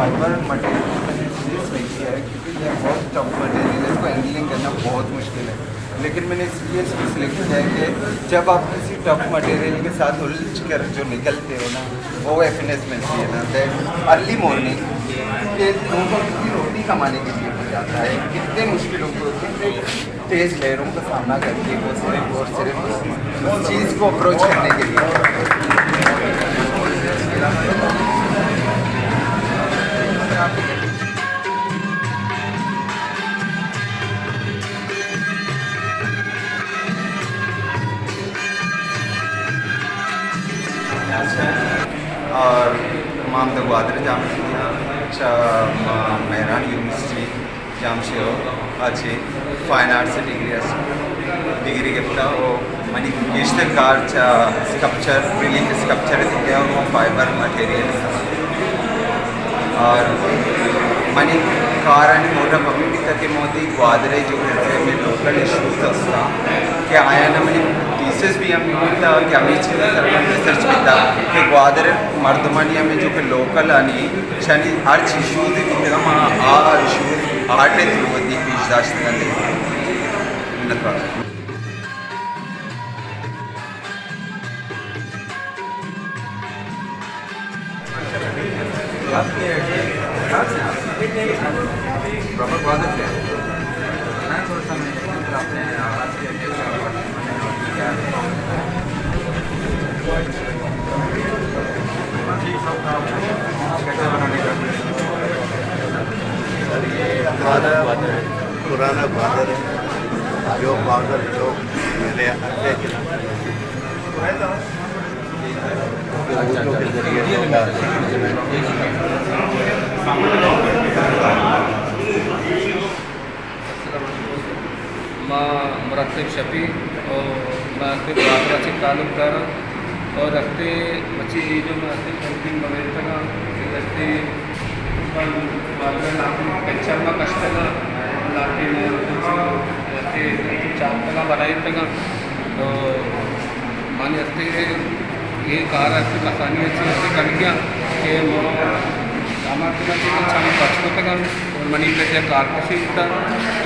Fibre material میں نے اس لیے سلیکٹ کیا ہے کیونکہ یہ بہت ٹف مٹیریل ہے، اس کو ہینڈلنگ کرنا بہت مشکل ہے۔ لیکن میں نے اس لیے اس کو سلیکٹ کیا ہے کہ جب آپ کسی ٹف مٹیریل کے ساتھ الجھ کر جو نکلتے ہو نا، وہ ہیپینس ملتی ہے نا، دیٹ ارلی مارننگ کے لوگوں کی روٹی کمانے کے لیے ہو جاتا ہے، کتنے مشکلوں کو، کتنے تیز لہروں کا سامنا کر کے وہ صرف اور صرف اس چیز کو اپروچ کرنے کے لیے۔ اور تمام دو گوادر جامعہ، اچھا، مہران یونیورسٹی جام شیو، اچھے فائن آرٹس ڈگری اس، ڈگری گپتا۔ او منی گیشتر کار چا اسکلپچر، ریلیف اسکلپچر دیگا او فائبر مٹیریل۔ اور منی کارانی موٹو ہمیں بیتا کہ موتی گوادر جو کہ ہمیں لوکل ایشوز ہستا کہ آیا نا منی تھیسس بھی ہم بیتا کہ ہمیں چیز سر ریسرچ بیتا کہ گوادر مردمانی ہمیں جو کہ لوکل آنی شانی ہر چیز ایشوز بیتگ، ما آ ایشوز آرٹ ءِ تھرو وتی پیش داشت کنیں۔ منت وار۔ پرانا گوادر ہے، جو گوادر جو میرے اڈے کے ما مرتب شفیع اور ما ہستے گوادر سے تعلق دار ہوں اور ہستے مچی جو ما ہستے تنظیم بنائے تھا ہستے گوادر لاتے پکچر ما کشتے گا لاتے ہستے چاپ تگا بنائے تگا تو منی ہستے اے کار ہستے کسانی ہستے ہستے کنگیا کہ ما ہما کہ ما چیز چم پچ کتگا اور منی پت یک آرٹسٹ بیتا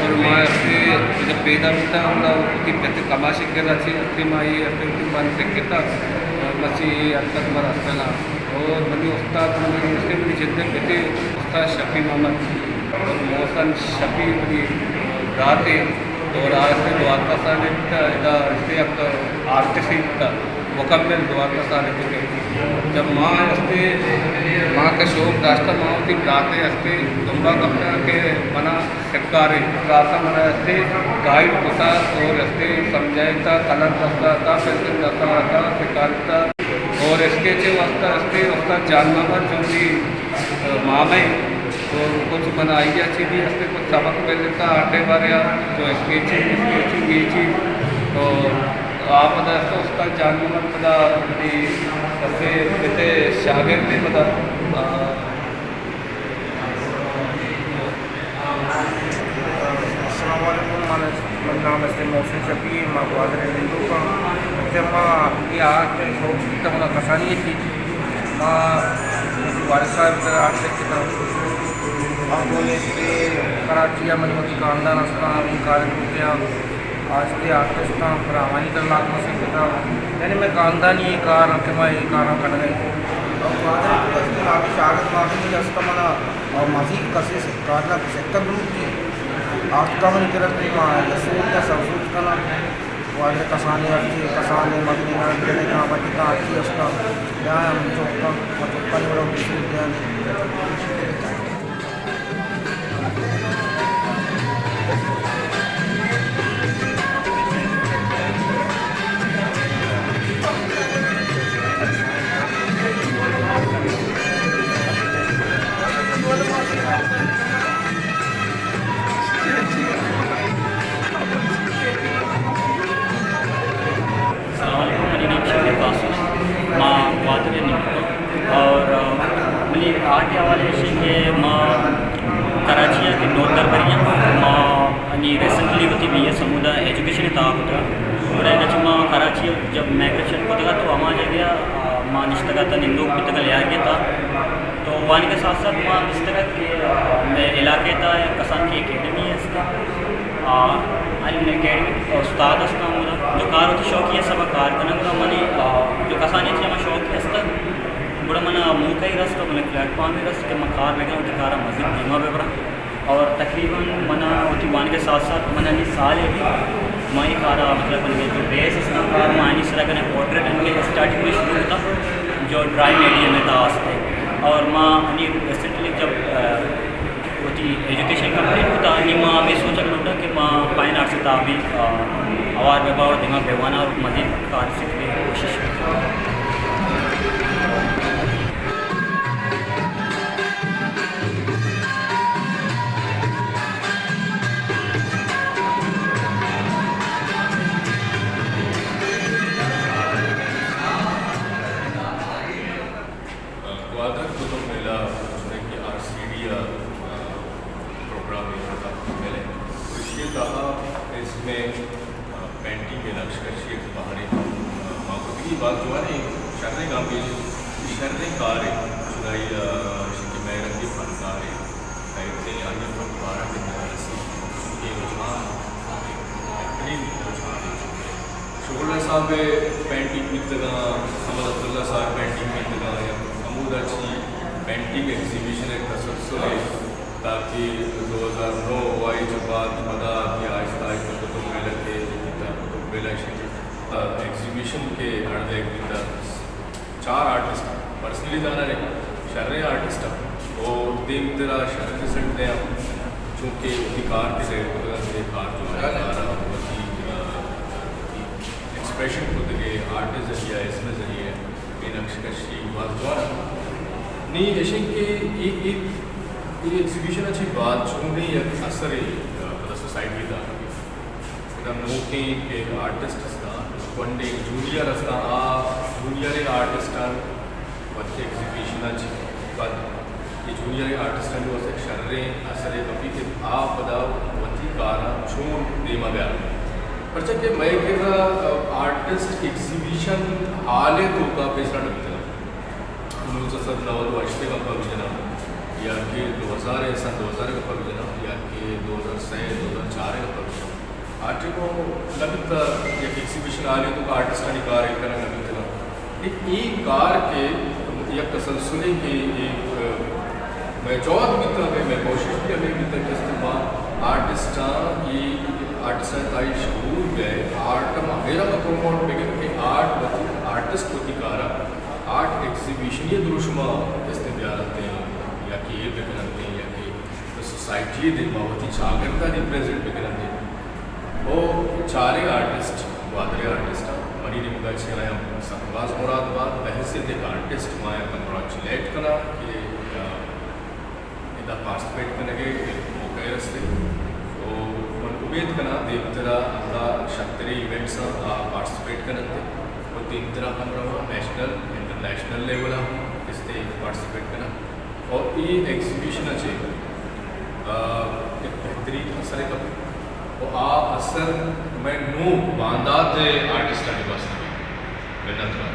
اور ما ہستے جب پیدا بیتا ہمدا وتی پت کماشی کرا چی ہستے ما اے ہستے وتی من سکتا اور بس اے حد تک ما رستگا اور منی استاد منی ہستے منی جد پتے استاد شفیع محمد اور محسن شفیع منی براتے اور آ ہستے دوازدہ سال بیتا ادا ہستے یک آرٹسٹ بیتا مکمل دوازدہ سال اتکے۔ جب ما ہستے ما کہ شوق داشتہ ما وتی براتے ہستے دنبا کپتہ کہ منا سکارے، براتا منا ہستے گائیڈ کتا اور ہستے سمجھائتا، کلر دستا تا، پنسل دستا تا، سکارتا اور اسکیچ واسطہ ہستے استاد جان محمد جو بھی مامے تو کچھ من آئی ءَ چہ بھی ہستے کچھ سبق ملتا آٹے بارے ءَ، تو اسکیچنگ، اسکیچنگ یہ چیز تو آپ پدا ہستے استاد جان محمد پدا منی ہستے پتے شاگرد نے پدا، آ، السلام علیکم، من، من نام ہستے محسن شفیع، ما گوادر ءَ نندوک آں۔ کہ ما یہ آرٹ شوق بیتا منا کسانی ءَ چہ۔ ما وتی والد صاحب ءِ کرا آرٹ سکتا۔ ہم دو نیستے کراچی ءَ منی وتی خاندان استاں، ہمے کار ءَ کرتے آں۔ آستے آرٹسٹ آں، پر ہمانی تر لاتما سکتا۔ یعنی میں خاندانی یہ کار کہ ما یہ کاراں کنگا۔ اور گوادر ءَ تو استے لاتیں شاگرد ماگردی ہستا منا، اور مزید کسے سے کارنا سکتا گروپ کی آرٹ کا منی کرتے ما یہ سوچ یا سر سوچ کنا۔ گوادر کسانیں ہرچی، کسانیں مزنیں ہر جنے کاں بچکاں ہرچی استا، بیایں ہم چکاں، ما چکانی وڑا وتی سوج دیاں۔ السلام علیکم، منی نام شبیر قاسم، ما گوادر ءَ نندوک آں۔ اور، آ، منی آرٹ ءِ حوالے ءَ ایش کہ ما کراچی ءَ کہ نوتر بری آں، ما انی ریسنٹلی وتی بی ایس ہمودا ایجوکیشن ءِ تہا کتگ۔ گڑا اگاں چہ ما کراچی ءَ جب مائگریشن کتگ تو ہما جاگہ ءَ، آ، ما نشتگ اتاں نندوک بیتگ لیاری ءِ تہا۔ تو وانگ ءِ ساتھ ساتھ ما دیستگ ات کہ مئے علاقہ ءِ تہا یک کسانکیں اکیڈمی است، آ، آنی اکیڈمی ءِ استاد است، ہمودا جو کار وتی شوقی ءِ سبب ءَ کار کناں، گڑا منی، آ، جو کسانی چہ ہما شوق است، گڑا من ءَ موقع ءَ رست، من ءَ پلیٹ فارم ءَ رست کہ من کار بہ کناں، وتی کار ءَ مزید دیما بہ براں۔ اور تقریباً من ءَ وتی وانگ ءِ ساتھ ساتھ من ءَ نی سالے بیت، ما اے کار ءَ مطلب کہ جو بیس است نا کار، ما آنی سرا کنیں پورٹریٹ انگے اسٹارٹنگ ءَ شروع کتا، جو ڈرائنگ میڈیم ءِ تہا است۔ اور ما انی ریسنٹلی جب، آ، وتی ایجوکیشن کمپلیٹ کتا، نی ما ہمے سوچگ لوٹاں کہ ما فائن آرٹس ءِ تہا بھی، آ، ہوار بہ باں اور دیما بہ واناں اور مزید کار سیکھنے کی کوشش بہ کناں۔ گوادر کتب میلہ، چونکہ آر سی ڈی ءِ، آ، پروگرام ءِ تحت میلہ، ایشی ءِ تہا ازم ءِ، آ، پینٹنگ ءِ نقش کشی ءِ بہرے، آ، ما کتگی، باز جوانیں شریں گامگیج، شریں کارے، چونائی، آ، ایشی کہ مئے رنگیں فنکارے، ایتے آئی ءِ فن پارہ کہ نہ رسی، اے رجحان بہترین رجحانے۔ شکر اللہ صاحب ءِ پینٹنگ بیتگاں، محمد عبداللہ صاحب ءِ پینٹنگ بیتگاں، یا ہمودا چی پینٹنگ ایگزیبیشن ءِ تسلسل ءَ، تاکہ دو ہزار نو وائی چہ بعد پدا کہ آہستہ آہستہ کتب میلہ کہ بیتا، کتب میلہ شی، آ، ایگزیبیشن کہ اڑدہ بیتا۔ چار آرٹسٹ پرسنلی زاناں، شریں آرٹسٹ آں۔ او دیمترا شر رزلٹ دیاں، چونکہ وتی کار کہ ظاہر کتگ انت، اے کار جو ہے، کار ءَ وتی، آ، وتی ایکسپریشن کتگ ئے، آرٹ ءِ ذریعہ، ازم ءِ ذریعہ، اے نقش کشی باز جوان انت۔ نی ایش انت کہ اے، اے، اے ایگزیبیشن ءَ چہ بعد چونیں یک اثرے، آ، پدا سوسائٹی ءَ داتگ۔ ادا نوکیں کہ آرٹسٹ ہستاں، گونڈیں جونیئر ہستاں، آ جونیئریں آرٹسٹاں وتی ایگزیبیشن ءَ چہ پد اے جونیئریں آرٹسٹانی واستہ یک شریں اثرے کپی کہ آ پدا وتی کاراں چون دیما بیار۔ پرچا کہ مئے کرا آرٹسٹ ایگزیبیشن ہال ءِ توکا پیسرا نہ بیتگ۔ نوزدہ سد نود ءُ ہشت ءِ گپا بجناں، یا کہ دو ہزار ءِ، سن دو ہزار ءِ گپا بجناں، یا کہ دو ہزار سے، دو ہزار چار ءِ گپا بجناں۔ آ ٹائم ءَ نہ بیتہ یک ایگزیبیشن ہالے توکا آرٹسٹانی کار ایر کنگ نہ بیتگاں۔ اے، اے کار کہ یک تسلسلے کہ اے، مئے جہد بیتہ، مئے، مئے کوشش بھی ہمے بیتہ کہ است ما آرٹسٹاں، اے آرٹسٹاں تائی شعور بہ، آرٹ ءَ ما ہمے رنگ پروموٹ بکن کہ آرٹ وتی، آرٹسٹ وتی کارا آرٹ ایگزیبیشن ءِ دروشما دست بیار انت یا کہ ایر بکن انت یا کہ سوسائٹی ءِ دیما وتی چاگرد ءَ ریپریزنٹ بکن انت۔ او چاریں آرٹسٹ، گوادر ءِ آرٹسٹ آں، منی نیمگا چہ آیاں سک باز مراد بات، بحیثیت یک آرٹسٹ ما آیاں کنگریچولیٹ کناں کہ، آ، ادا پارٹیسپیٹ کنگ ءِ موقع رستے۔ او من امیت کناں دیمترا انگا شرتریں ایونٹس آں آ پارٹیسپیٹ کن انت و دیمترا ہم رواں، نیشنل، انٹرنیشنل لیول ءَ ہم کستے پارٹیسپیٹ کناں۔ اور اے ایگزیبیشن ءَ چہ، آ، یک بہترین اثرے کپیت۔ و آ اثر مئے نوک باندات ءِ آرٹسٹانی واستہ بیت۔ منت وار۔